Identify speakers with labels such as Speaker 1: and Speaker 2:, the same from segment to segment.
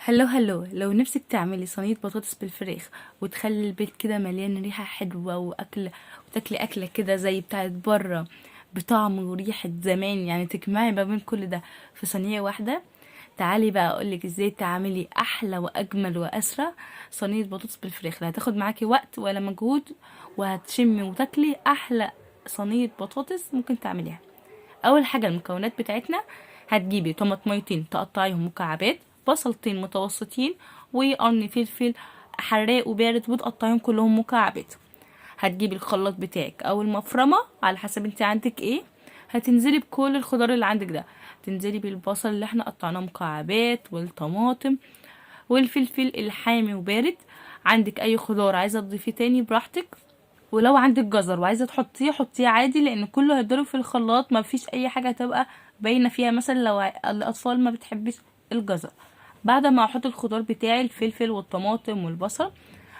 Speaker 1: hello hello، لو نفسك تعملي صينية بطاطس بالفراخ وتخلي البيت كده مليان ريحة حلوة وأكل، وتاكلي أكلة كده زي بتاعت بره بطعم وريحة زمان، يعني تجمعي ما بين كل ده في صينية واحدة. تعالي بقى اقولك ازاي تعملي احلى واجمل واسرع صينية بطاطس بالفراخ، لا هتاخد معاكي وقت ولا مجهود، وهتشمي وتاكلي احلى صينية بطاطس ممكن تعمليها. اول حاجة المكونات بتاعتنا، هتجيبي طماطميتين تقطعيهم مكعبات، بصلتين متوسطين، وقرن فلفل حراق وبارد وتقطعيهم كلهم مكعبات. هتجيبي الخلاط بتاعك او المفرمه على حسب انت عندك ايه، هتنزلي بكل الخضار اللي عندك ده، تنزلي بالبصل اللي احنا قطعناه مكعبات والطماطم والفلفل الحامي وبارد. عندك اي خضار عايزه تضيفيه تاني براحتك، ولو عندك جزر وعايزه تحطيه حطيه عادي، لان كله هيتضرب في الخلاط، ما فيش اي حاجة هتبقى باينة فيها. مثلا لو الاطفال ما بتحبش الجزر. بعد ما احط الخضار بتاعي الفلفل والطماطم والبصل،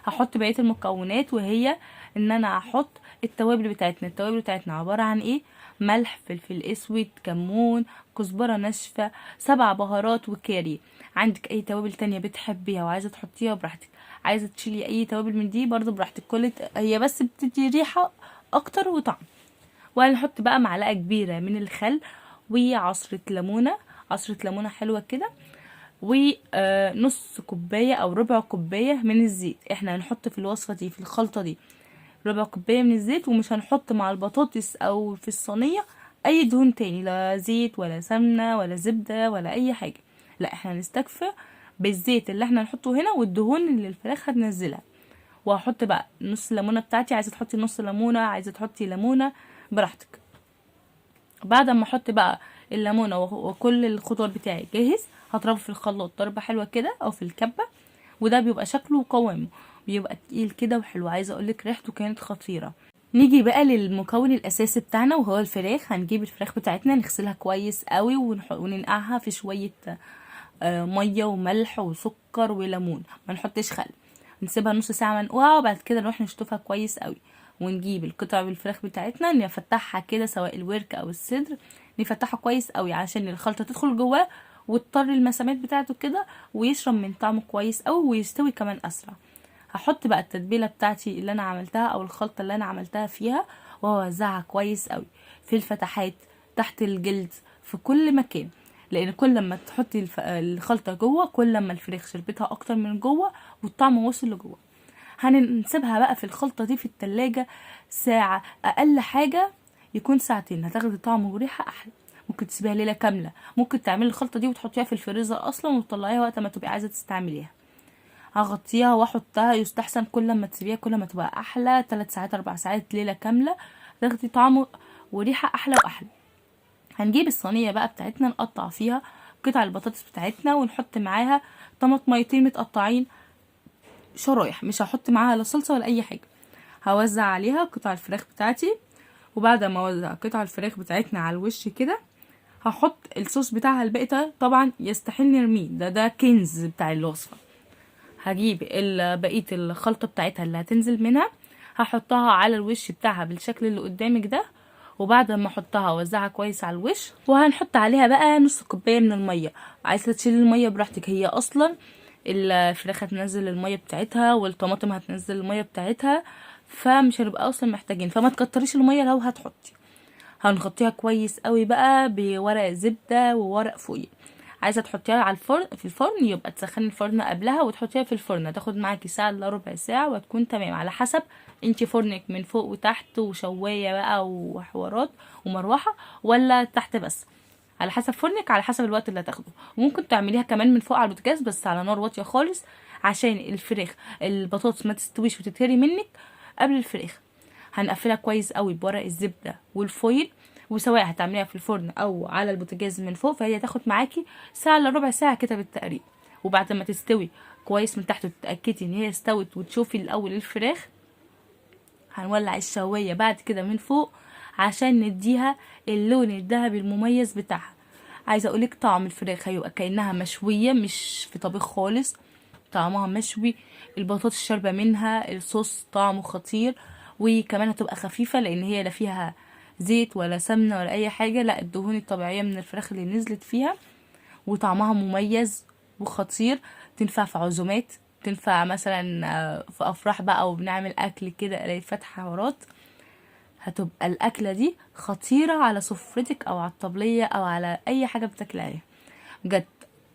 Speaker 1: هحط بقية المكونات، وهي ان انا هحط التوابل بتاعتنا. التوابل بتاعتنا عبارة عن ايه؟ ملح، فلفل اسود، كمون، كزبره ناشفة، 7 بهارات، وكاري. عندك اي توابل تانية بتحبيها وعايزه تحطيها براحتك، عايزه تشيلي اي توابل من دي برضو براحتك، كل هي بس بتدي ريحه اكتر وطعم. وهنحط بقى معلقه كبيرة من الخل وعصره ليمونه، عصره ليمونه حلوة كده، ونص كوباية او ربع كوباية من الزيت. احنا هنحط في الوصفة دي في الخلطة دي ربع كوباية من الزيت، ومش هنحط مع البطاطس او في الصينية اي دهون تاني، لا زيت ولا سمنه ولا زبدة ولا اي حاجة. لا، احنا هنستكفى بالزيت اللي احنا هنحطه هنا والدهون اللي الفراخ هتنزلها. وهحط بقى نص ليمونه بتاعتي، عايزه تحطي نص ليمونه، عايزه تحطي ليمونه براحتك. بعد ما احط بقى الليمونه وكل الخضار بتاعي جاهز، هضربه في الخلاط ضربه حلوة كده او في الكبه، وده بيبقى شكله وقوامه بيبقى تقيل كده وحلو. عايزه اقولك ريحته كانت خطيرة. نيجي بقى للمكون الاساسي بتاعنا وهو الفراخ. هنجيب الفراخ بتاعتنا نغسلها كويس قوي وننقعها في شوية مية وملح وسكر وليمون، ما نحطش خل، نسيبها نص ساعة منقوعه، وبعد كده نروح نشطفها كويس قوي. ونجيب القطع بالفراخ بتاعتنا نفتحها كده، سواء الورك او الصدر، نفتحه كويس قوي عشان الخلطة تدخل جواه وتطري المسامات بتاعته كده، ويشرب من طعمه كويس قوي ويستوي كمان اسرع. هحط بقى التتبيله بتاعتي اللي انا عملتها او الخلطة اللي انا عملتها فيها، واوزعها كويس قوي في الفتحات تحت الجلد في كل مكان، لان كل ما تحطي الخلطة جوه كل ما الفراخ شربتها اكتر من جوه والطعم وصل لجوه. هنسيبها بقى في الخلطة دي في التلاجة ساعة، اقل حاجة يكون ساعتين، هتاخدي طعم وريحه احلى. ممكن تسيبيها ليلة كاملة، ممكن تعملي الخلطة دي وتحطيها في الفريزر اصلا وتطلعيها وقت ما تبقي عايزه تستعمليها. هغطيها واحطها، يستحسن كل ما تسيبيها كل ما تبقى احلى، 3 ساعات 4 ساعات ليلة كاملة، تاخدي طعم وريحه احلى واحلى. هنجيب الصينية بقى بتاعتنا نقطع فيها قطع البطاطس بتاعتنا، ونحط معاها طماطميتين متقطعين شرايح، مش هحط معاها لا صلصه ولا اي حاجة. هوزع عليها قطع الفراخ بتاعتي، وبعد ما اوزع قطع الفراخ بتاعتنا على الوش كده هحط الصوص بتاعها الباقي ده، طبعا يستحيل نرميه، ده كنز بتاع الوصفة. هجيب بقية الخلطة بتاعتها اللي هتنزل منها، هحطها على الوش بتاعها بالشكل اللي قدامك ده. وبعد ما احطها اوزعها كويس على الوش، وهنحط عليها بقى نص كوباية من المية. عايزه تشيلي المية براحتك، هي اصلا الفراخ هتنزل المية بتاعتها والطماطم هتنزل المية بتاعتها، فمش هنبقى اصلا محتاجين، فما تكتريش المية لو هتحطي. هنغطيها كويس قوي بقى بورق زبدة وورق فويل. عايزه تحطيها على الفرن، في الفرن يبقى تسخني الفرن قبلها وتحطيها في الفرن، هتاخد معاكي ساعة الا ربع ساعة وهتكون تمام، على حسب انتي فرنك من فوق وتحت وشوايه بقى وحوارات ومروحه، ولا تحت بس، على حسب فرنك، على حسب الوقت اللي هتاخده. وممكن تعمليها كمان من فوق على البوتاجاز بس على نار واطية خالص، عشان الفراخ البطاطس ما تستويش وتتهري منك قبل الفراخ. هنقفلها كويس قوي بورق الزبدة والفويل، وسواء هتعمليها في الفرن او على البوتاجاز من فوق، فهي تاخد معاكي ساعة الا ربع ساعة كده بالتقريب. وبعد ما تستوي كويس من تحت وتتاكدي ان هي استوت وتشوفي الاول الفراخ، هنولع الشوايه بعد كده من فوق عشان نديها اللون الذهبي المميز بتاعها. عايزه اقولك طعم الفراخ هيبقى كانها مشوية، مش في طبيخ خالص، طعمها مشوي، البطاطس شاربه منها، الصوص طعمه خطير، وكمان هتبقى خفيفة لان هي لا فيها زيت ولا سمنه ولا اي حاجة، لا الدهون الطبيعية من الفراخ اللي نزلت فيها، وطعمها مميز وخطير. تنفع في عزومات، تنفع مثلا في افراح بقى وبنعمل اكل كده قرايه فاتحة حوارات. هتبقى الاكلة دي خطيرة على سفرتك او على الطبلية او على اي حاجة بتاكلي عليها. بجد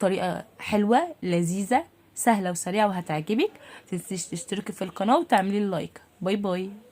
Speaker 1: طريقه حلوة لذيذة سهلة وسريعة وهتعجبك. متنسيش تشتركي في القناة وتعملي like. bye bye.